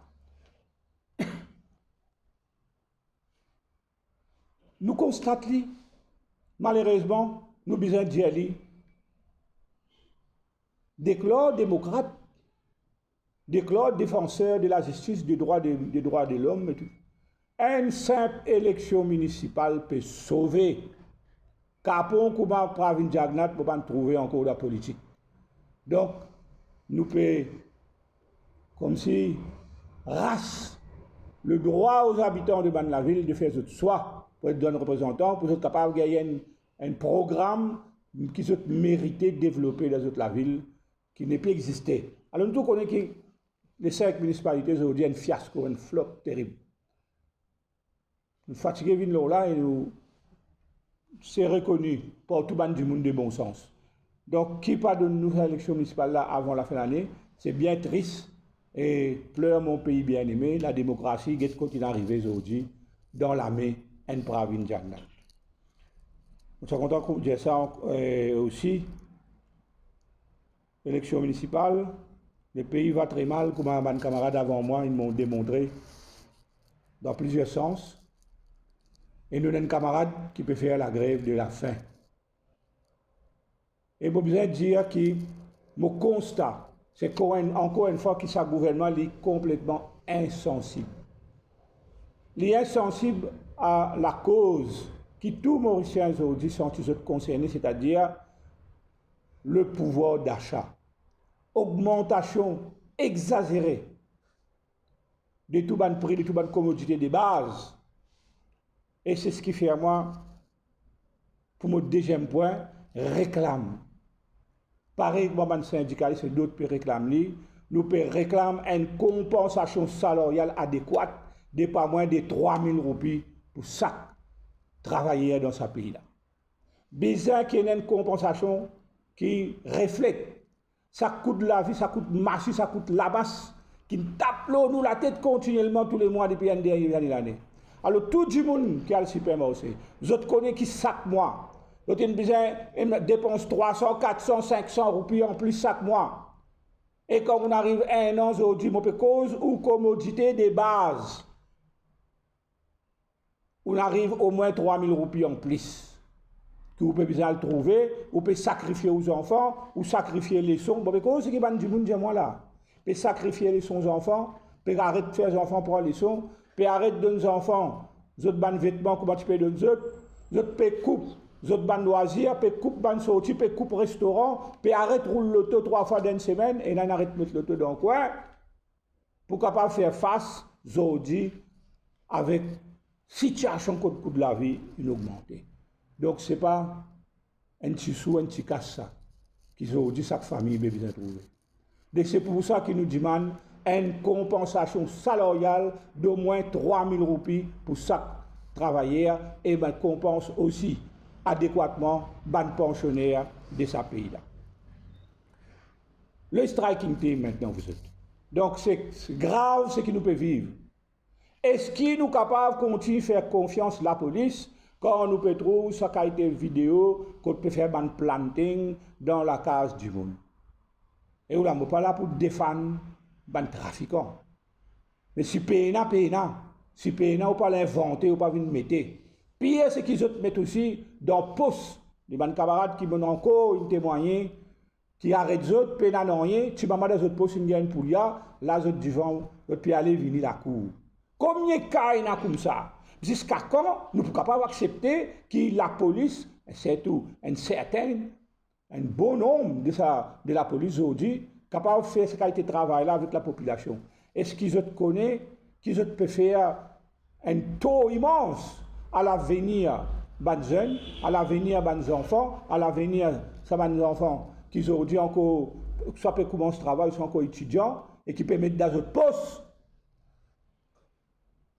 Nou konstat li, malerezman, nou bizin dir li, deklare demokrat, deklare defanser de lazistis, de drwa de, de drwa de lom e tou. Enn sinp eleksion minisipal pe sove. Kapon kouma Pravin Jagannath, mo pa'nn trouve ankor dan politik. Donk, nou pe koumsi ras ledrwa o zabitan de bann lavil de fer zot swa pou et bann reprezantan, pou zot kapav gagn enn, enn program ki zot merite devlope dan zot lavil, ki nepli existe. Alor, nou tou kone ki le sink minisipalite zordi enn fiasko, enn flop terib. Nou fatige vinn lor la e nou, se rekoni par tou bann dimoun de bon sans. Donk, ki pa donn nou sa eleksion minisipal la avan lafin lane, se bien tris, e pler mon pays bien-aimé, lademokrasi, get kot inn arive zordi dan lame enn Pravin Jagannath. Mo ti kontan pou dir sa, eh, osi, eleksion minisipal, le pays va très mal, kouma bann kamarad avan mwa inn demontre dan plizier sans, e nou ena enn kamarad ki pe fer lagrev de lafin. E mo bizin dir ki mo konsta, se ankor enn, ankor enn fwa ki sa gouvernman li konpletman insansib. Li insansib a lakoz ki tou Morisien zordi santi zot konserne, setadir le pouvoir d'achat. Ogmantasion exazere de tou bann pri, de tou bann komodite de baz. E se seki fer mwa, pou mo deziem pwin, reklam. Parey kouma bann sindikalis e dot pe reklam li, nou pe reklam enn konpansasion salaryal adekwat de pa mwin de trwa mil roupi pou sak travayer dan sa pei la. Bizin ki ena enn konpansasion ki reflet sa kou lavi, sa kou masi, sa kou lamas ki tap lor nou latet kontinielman tou le mwa depi enn dernie lane. Alor, tou dimoun ki al sipermarse, zot kone ki sak mwa, zot inn bizin depans trwa san, kat san, sink san roupi anplis sak mwa. E kan ou ariv enn an zordi, mo pe koz ou komodite de baz, ou ariv omwin trwa mil roupi anplis ki ou pe bizin al trouve, ou pe sakrifie ou zanfan, ou sakrifie leson. Bon, be koz seki bann dimoun dir mwa la, pe sakrifie leson zanfan, pe aret fer zanfan pran leson, pe aret donn zanfan zot bann vetman kouma ti pe donn zot, zot pe koup zot bann lwazir, pe koup bann sorti, pe koup restoran, pe aret roul loto trwa fwa dan enn semenn, ena inn aret met loto dan kwin, pou kapav fer fas zordi avek sitiasion kot kou lavi inn ogmante. Donk, se pa enn ti sou, enn ti kas sa, ki zordi sak fami pe bizin trouve. Donk, se pou sa ki nou dimann enn konpansasion salaryal domwin trwa mil roupi pou sak travayer, e bann konpans osi adekwatman bann pansyoner de sa pei la. Le striking team, aster, vous êtes. Donk, se, se grav seki nou pe viv. Eski nou kapav kontign fer konfians lapolis kan nou pe trouv sa kalite video kot pe fer bann planting dan lakaz dimoun? E ou la, mo pa la pou defann bann trafikan. Me si pena, pena. Si pena, ou pa al invante, ou pa vinn mete. Pir seki zot met osi dan pos de bann kamarad ki monn ankor inn temwagne, ki aret zot, pena nanye, ti mama dan zot pos inn gagn pou li, la zot divan, zot pe ale vini lakour. Konbien ka ena koumsa? Ziska kan nou pou kapav aksepte ki lapolis, sirtou enn sertin, enn bon nonb de sa, de lapolis zordi, kapav fer sa kalite travay la avek lapopilasion? Eski zot kone ki zot pe fer enn tor imans a lavenir bann zenn, a lavenir bann zanfan, a lavenir sa bann zanfan ki zordi ankor swa pe koumans travay, swa ankor etidian, e ki pe met dan zot pos,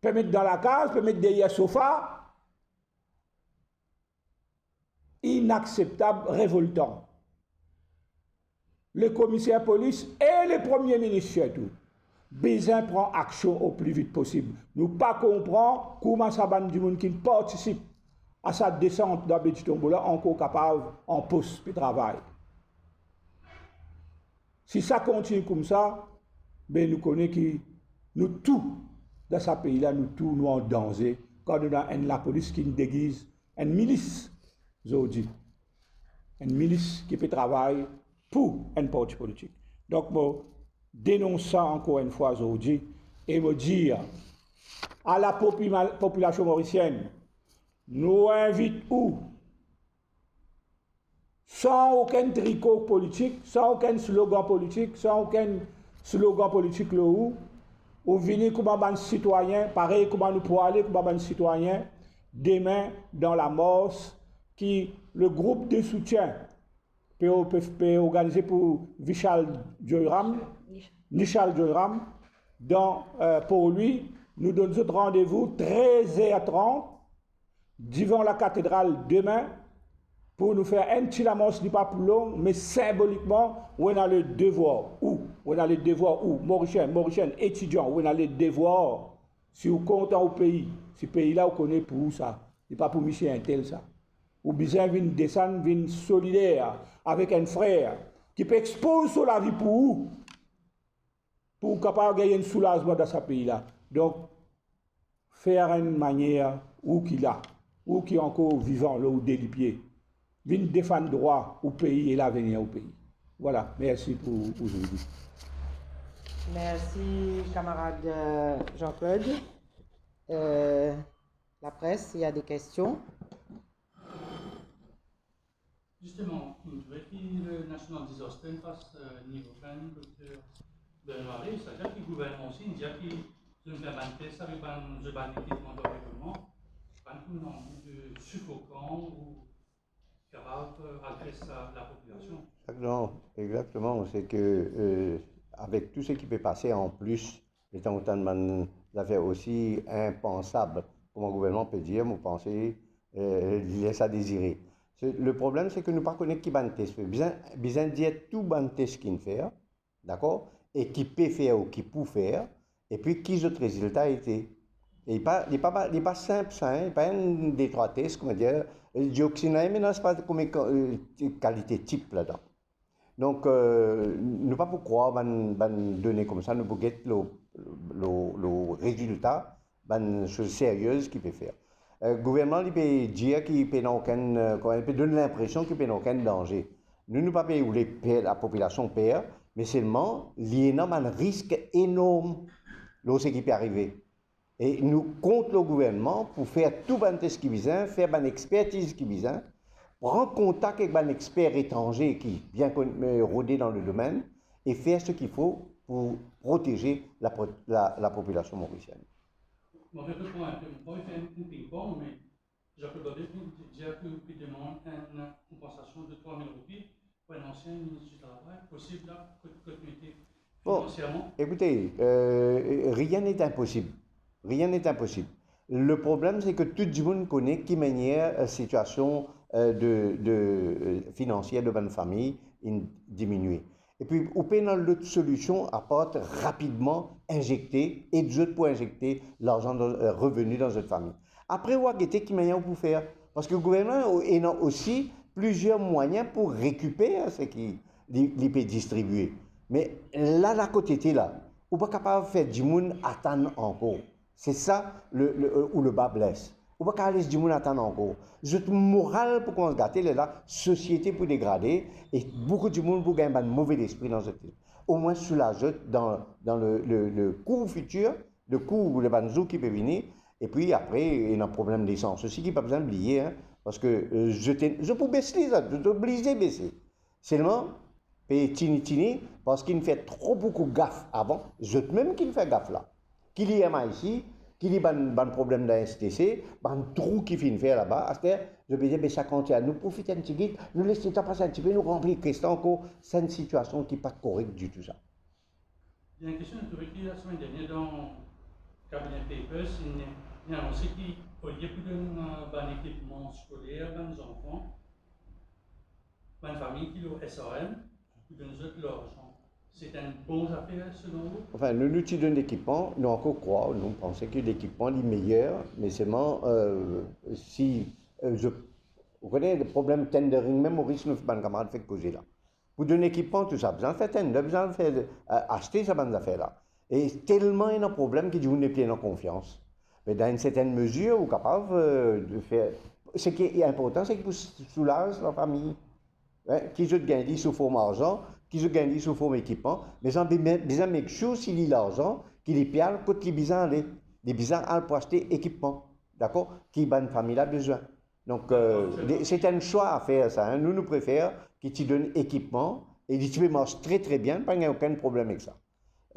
pe met dan lakaz, pe met deryer sofa? Inakseptab, revoltan. Le komiser polis e le premie minis sirtou bizin pran aksion o pli vit posib. Nou pa konpran kouma sa bann dimoun ki partisip a sa desant dan Be Ditonbo la ankor kapav an pos pe travay. Si sa kontign koumsa, be nou kone ki nou tou dan sa pei la, nou tou nou an danze, kan nou ena enn lapolis ki degiz enn milis zordi. Enn milis ki pe travay pou enn parti politik. Donk, mo denons sa ankor enn fwa zordi e mo dir a la popima-, popilasion morisienn, nou invit ou, san okenn triko politik, san okenn slogan politik, san okenn slogan politik lor ou, ou vini kouma bann sitwayin, parey kouma nou pou ale kouma bann sitwayin, demin dan lamars ki le group de soutien pe, pe, pe organize pou Vishal Joyram, Nishal Joyram, dan, euh, Port Louis, nou donn zot randevou trez er trant divan lakatedral demin pou nou fer enn ti lamars, li pa pou long, me sinbolikman, ou ena le devwar, ou, ou ena le devwar, ou, Morisien, Morisienn, etidian, ou ena le devwar, si ou kontan ou pei, si pei la ou kone pou ou sa, li pa pou misie entel sa. Ou bizin vinn desann, vinn solider avek enn frer ki pe expoz so lavi pou ou, pou ou kapav gagn enn soulazman dan sa pei la. Donk, fer enn manier, ou ki la, ou ki ankor vivan lor ou de lipie, vinn defann drwa ou pei e lavenir ou pei. Vwala, mersi pou, pou zordi. Merci, camarade, euh, Jean-Claude. Euh, la presse, il y a des questions. Zisteman, nou trouve ki le National Disaster inn pas, euh, nivo fin, Dokter Bernard, savedir ki gouvernman osi inn dir ki zot inn fer bann tes avek bann, zot bann ekipman dan regreman, bann koumans de sifokan ou kapav, euh, adres sa lapopilasion. Exactement, exactement. C'est que, euh, avec tout ce qui peut passer en plus, letan ou tann bann zafer osi inpansab, kouma gouvernman pe dir, mo panse, euh, li les a dezire. Se, le problem, se ke nou pa kone ki bann tes fer. Bizin, bizin dir tou bann tes ki'nn fer, dakor? E ki pe fer ou ki pou fer, epi ki zot rezilta ete. E li pa, li pa, li pa sinp sa, hein, li pa enn de trwa tes, kouma dir, dioxin la, me non, se pa kouma, euh, kalite tip ladan. Donk, euh, nou pa pou krwar bann, bann done koumsa, nou pou get lor, lor, lor rezilta, bann soz serye ki pe fer. Euh, gouvernman, li pe dir ki pena okenn, euh, kouma, li pe donn linpresion ki pena okenn danze. Nou, nou pa pe oule per lapopilasion per, me selman, li ena bann risk enorm lor seki pe arive. E nou kont lor gouvernman pou fer tou bann tes ki bizin, fer bann expertiz ki bizin, pran kontak ek bann exper etranze ki bien konn-, rode dan le domenn e fer seki fo pou proteze la pro-, la, lapopilasion morisienn. Mo pe konpran enn pe, mo pa fer enn ping-pong, me Jean-Claude Baudet vinn dir ki, ki demann enn konpansasion de trwa mil roupi pou enn ansien minis di travay, posib la, kot, kot mete... Bon, finansierman? Écoutez, euh, rien n'est impossible. Rien n'est impossible. Le problème, c'est que tout dimoun kone ki manier, euh, sitiasion, euh, de, de, euh, finansier de bann fami inn diminie. Epi, ou pena lot solision apar rapidman inzekte, ed zot pou inzekte larzan dan, euh, reveni dan zot fami. Apre, ou a gete ki manier ou pou fer. Parski gouvernman ena osi plizier mwayin pou rekiper seki li, li pe distribie. Me la, la kot ete la, ou pa kapav fer dimoun atann ankor. Se sa le, le, euh, ou le ba bles. Ou pa kapav les dimoun atann ankor. Zot moral pou koumans gate, lerla sosiete pou degrade e boukou dimoun pou gagn bann move lespri dan zot tet. Omwin soulaz zot dan, dan le, le, le kour fitir, le kour, le bann zour ki pe vini, epi apre, ena problem lesans osi ki pa bizin bliye, hein, parski, euh, zot, zot pou bes li, zot, zot oblize bese. Selman, pe tini tini, parski inn fer tro boukou gaf avan, zot mem ki'nn fer gaf la. Ki li M I C, ki li bann, bann problem dan S T C, bann trou ki finn fer laba, aster, zot pe dir, be sa kantier, nou profit enn tigit, nou les letan pas enn tipe, nou ranpli kes la ankor, sa enn sitiasion ki pa korek ditou sa. Li enn kestion, nou trouve ki lasemenn dernier dan Cabinet Papers, inn, inn anonse ki olie pou donn, euh, bann ekipman skoler bann zanfan, bann fami ki lor S R M, pou donn zot larzan. Se enn bon zafer selon ou? Anfin, nou, nou ti donn lekipman, nou ankor krwar, nou panse ki lekipman li meyer, me selman, euh, si, euh, zot, ou kone, le problem tendering, mem Moris, nou bann kamarad fek koze la. Pou donn lekipman, tou sa, bizin fer tender, bizin fer, euh, aste sa bann zafer la. E telman ena problem ki dimoun nepli ena konfians. Me dan enn sertenn mezir, ou kapav, euh, de fer, seki inportan, se ki pou soulaz lafami. Hein, ki zot gagn li sou form larzan, ki zot gagn li sou form ekipman, me zot bizin, bizin make sure si li larzan ki li pe al kot li bizin ale. Li bizin al pou aste ekipman, dakor, ki bann fami la bizin. Donk, euh, li, se enn swa a fer sa, hein. Nou, nou prefer ki ti donn ekipman e li ti pe mars tre, tre bien, pa gagn okenn problem ek sa.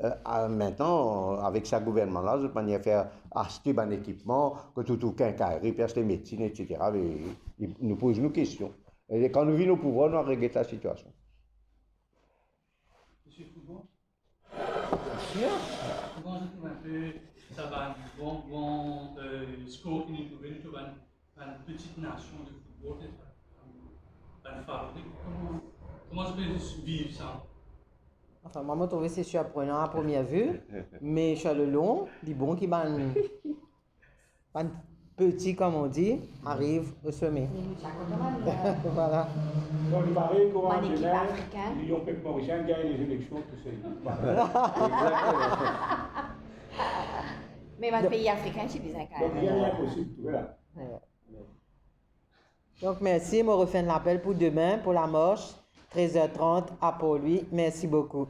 Euh, a, mintnan, avek sa gouvernman la, zot manier fer aste bann ekipman, kot ou trouv kinkayri, pe aste medsin, et cetera, me, e nou poz nou kestion. E kan nou vinn o pouvwar, nou al regret lasitiasion. Misie Fougon? Bien sir. Kouma zot trouv inpe sa bann gran, gran, euh, skor ki nou trouve, nou trouv bann, bann peti nasion de football, bann favori? Kouma, kouma zot pe viv sa? Anfin, mwa, mo trouve se sirprenan a premie vi, me sur le long, li bon ki bann, bann peti, comme on dit, ariv o some. Voilà. Donk, li pare ki bann ekip afrikin, li, pep morisien gagn lezileksion tousel. Voilà. Me bann pei afrikin, ti bizin gagn. Donk, rien n'est impossible, voilà. Ouais. Donk, mersi, mo refer lapel pou demin, pou lamars, trez er trant, a Port-Louis. Mersi boukou.